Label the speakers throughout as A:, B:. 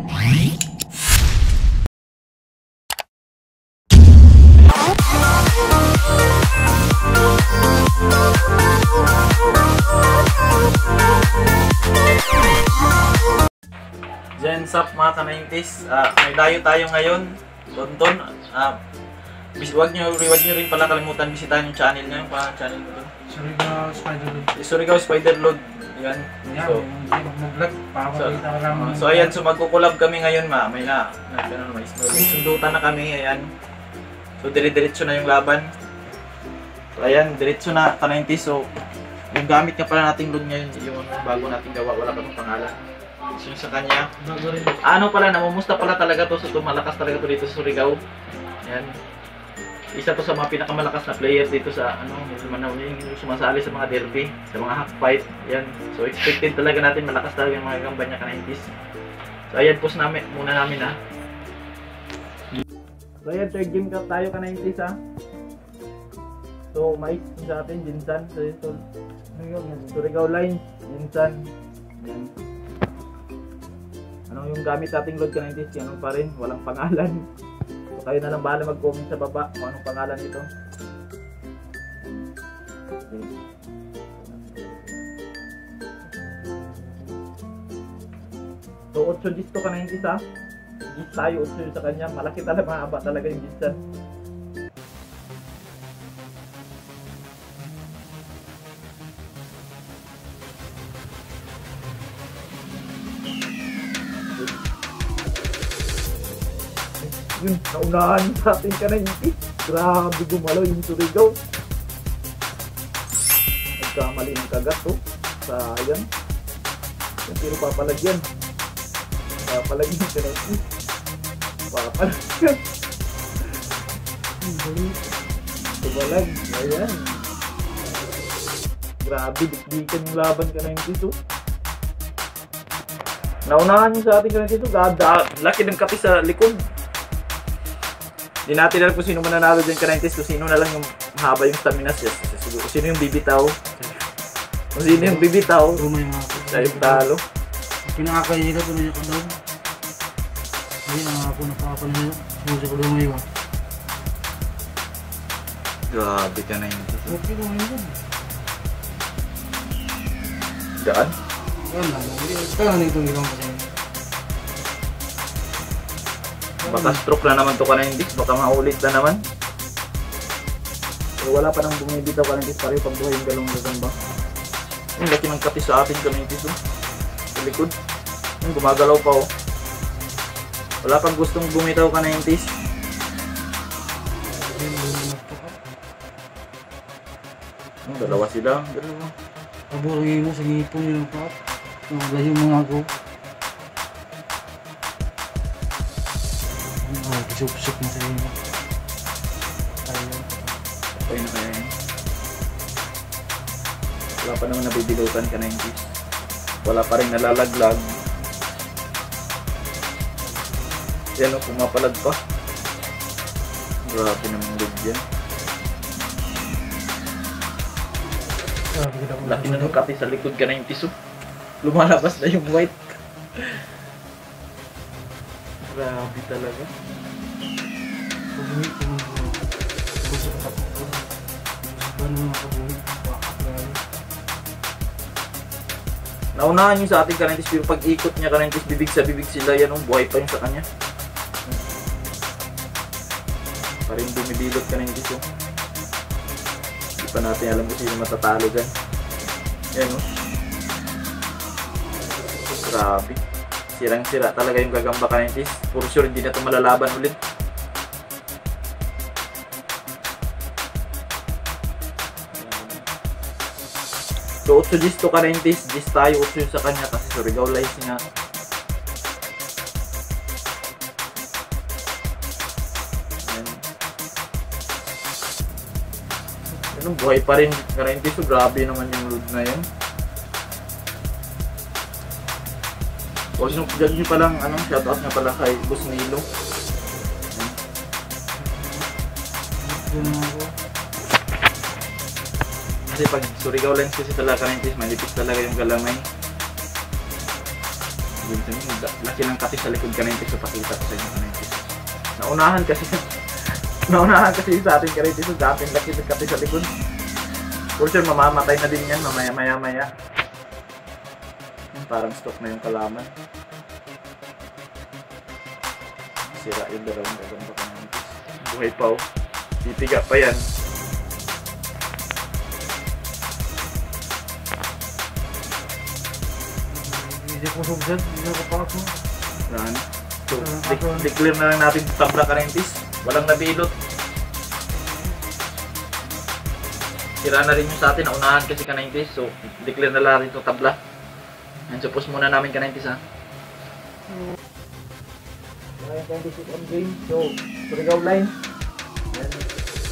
A: What's up mga ka-90s? May dayo tayo ngayon. Tonton. Wag nyo rin pala kalimutan bisitahin yung channel niya. Yung pa channel mo doon.
B: Surigao Spider Load.
A: Surigao Spider Load. Yan.
B: Yan, so, mag-vlog para makita ka lang.
A: So ayan, so magkukulab kami ngayon ma. May na. May sundutan na kami. Ayan. So dire-diretso na yung laban. So ayan, diretso na ka-90s. So yung gamit nga pala nating load ngayon, yung bago nating gawa, wala pa itong pangalan. So yung sa kanya, ano pala, namumusta pala talaga to. So malakas talaga to dito sa Surigao. Ayan. Isa to sa mga pinakamalakas na player dito sa ano, yung sumasali sa mga derby, sa mga hack fight. Ayan. So expected talaga natin, malakas talaga yung mga gamba niya ka-90s. So ayan, post namin, muna namin ha. So ayan, third game cup tayo ka-90s ha. So mais sa atin, Jinsan. So, Surigao Lines, Jinsan. Ayan. Ano yung gamit ating load ka-90s, ano pa rin, walang pangalan. So kayo na lang bahala mag-comment sa baba kung anong pangalan nito. Okay. So 8 G's to ka-90s ha. G's tayo, 8 yung sa kanya. Malaki talaga, mahaba talaga yung G's. Yun, naunahan sa ating ka-90s. Grabe gumalaw yung Surigao. Nagkamali ng kagat to. Sayang. Yan, pero papalagyan. Papalagyan yung ka-90s. Papalagyan. Tumalag. Ayan. Grabe, dikdikan yung laban ka-90s to. Naunahan yung sa ating ka-90s to. Laki ng kape sa likod. Hindi natin alam kung sino mananalo dyan ka-90s, kung sino na lang yung mahaba yung stamina siya. Kung sino yung bibitaw. Kung sino yung bibitaw, siya yung talo.
B: Pinakakahirap ko na yung kadaw. Hindi na ako nakakapal nila. Sumusa ko lumay ba?
A: Grabe ka-90s.
B: Okay ko ngayon dyan.
A: Daan?
B: Daan lang. Kaya na itong ibang kasi.
A: Baka stroke na naman to ka-90s, baka maulit na naman. Pero wala pa nang bumibitaw ka-90s, pareho pagbuhay yung dalawang gagamba. Yung laki ng kape sa atin ka-90s oh. Sa likod. Yung gumagalaw pa oh. Wala pang gustong bumitaw ka-90s. Yung dalawa sila, dalawa.
B: Paborito mo sa ngipon yung pap. Wala yung mga ako. Sup-sup na sa inyo.
A: Okay na kaya yun. Wala pa naman nabibilutan ka-90s. Wala pa rin nalalaglag. Yan o, pumapalag pa. Grabe naman load yan. Laki na ng kape sa likod ka-90s o. Lumalabas na yung white. Grabe talaga. Naunahan yung sa ating ka-90s, pero pag ikot niya ka-90s, bibig sa bibig sila. Yan ang buhay pa yung sa kanya. Parang bumibilot ka-90s oh. Hindi pa natin alam kung sino matatalo dyan. Yan oh. Grabe. Sirang-sira talaga yung gagamba ka-90s. For sure hindi na ito malalaban ulit. So 8 G's to ka-90s, G's tayo, 8 yung sa kanya kasi Surigao Lines nga. Ayan. Ano, buhay pa rin ka-90s, so grabe naman yung load na yun. O sino, dyan nyo palang, ano, shoutout nga pala kay Boss Nilo. Kasi pag Surigao Lines kasi talaga ka-90s, manipis talaga yung galamay. Ginsan yun, laki ng katis sa likod ka-90. So pakita ko sa inyo ka-90. Naunahan kasi naunahan kasi sa atin ka-90. So dapin laki ng katis sa likod. For sure mamamatay na din yan mamaya maya maya. Yan, parang stock na yung kalaman. Sira yung dalawang gagamba ka-90. Buhay pa oh. Titiga pa yan.
B: Hindi ko subsad, hindi ko pa ako.
A: Yan. So, declare na lang natin tabla ka-90s. Walang nabilot. Sira na rin yung sa atin. Naunahan kasi ka-90s. So, declare na lang natin itong tabla. Yan, so post muna namin ka-90s ha. Ayan, ka-90s on game. So, Surigao line. Yan.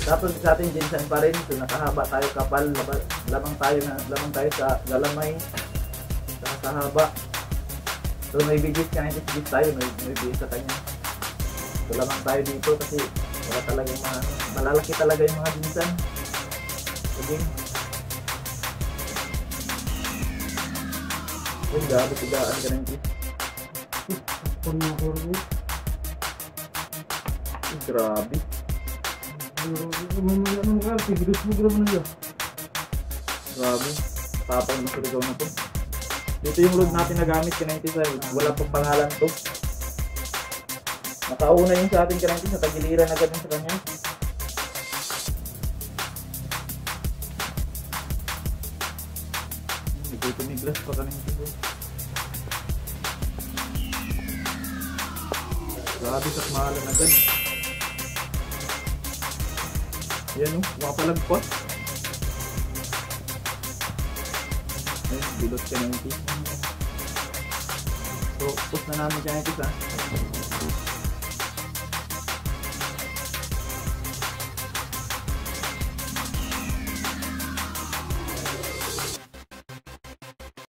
A: Tapos sa atin, Jensen pa rin. So, nakahaba tayo kapal. Lamang tayo sa galamay. Saka sa haba. So, may bigis ka-90s gis tayo. May bigis sa kanya. So, lamang tayo dito kasi wala talagang mga, malalaki talaga yung mga Jensen. So, game. Uy, grabe, tigaan ka-90s. Uy, grabe. Grabe. Tapang na Surigao na to. Dito yung load natin na gamit ka-90s ay wala pang pangalan to. Nakauna yung sa atin ka-90s, natagiliran agad yung sa kanya. Hindi ko tumiglas pa ka-90s. Grabe, sakmalan agad. Ayan o, mapalag pa. Ayun, bilot ka-90s. So, post na namin ka-90s ha.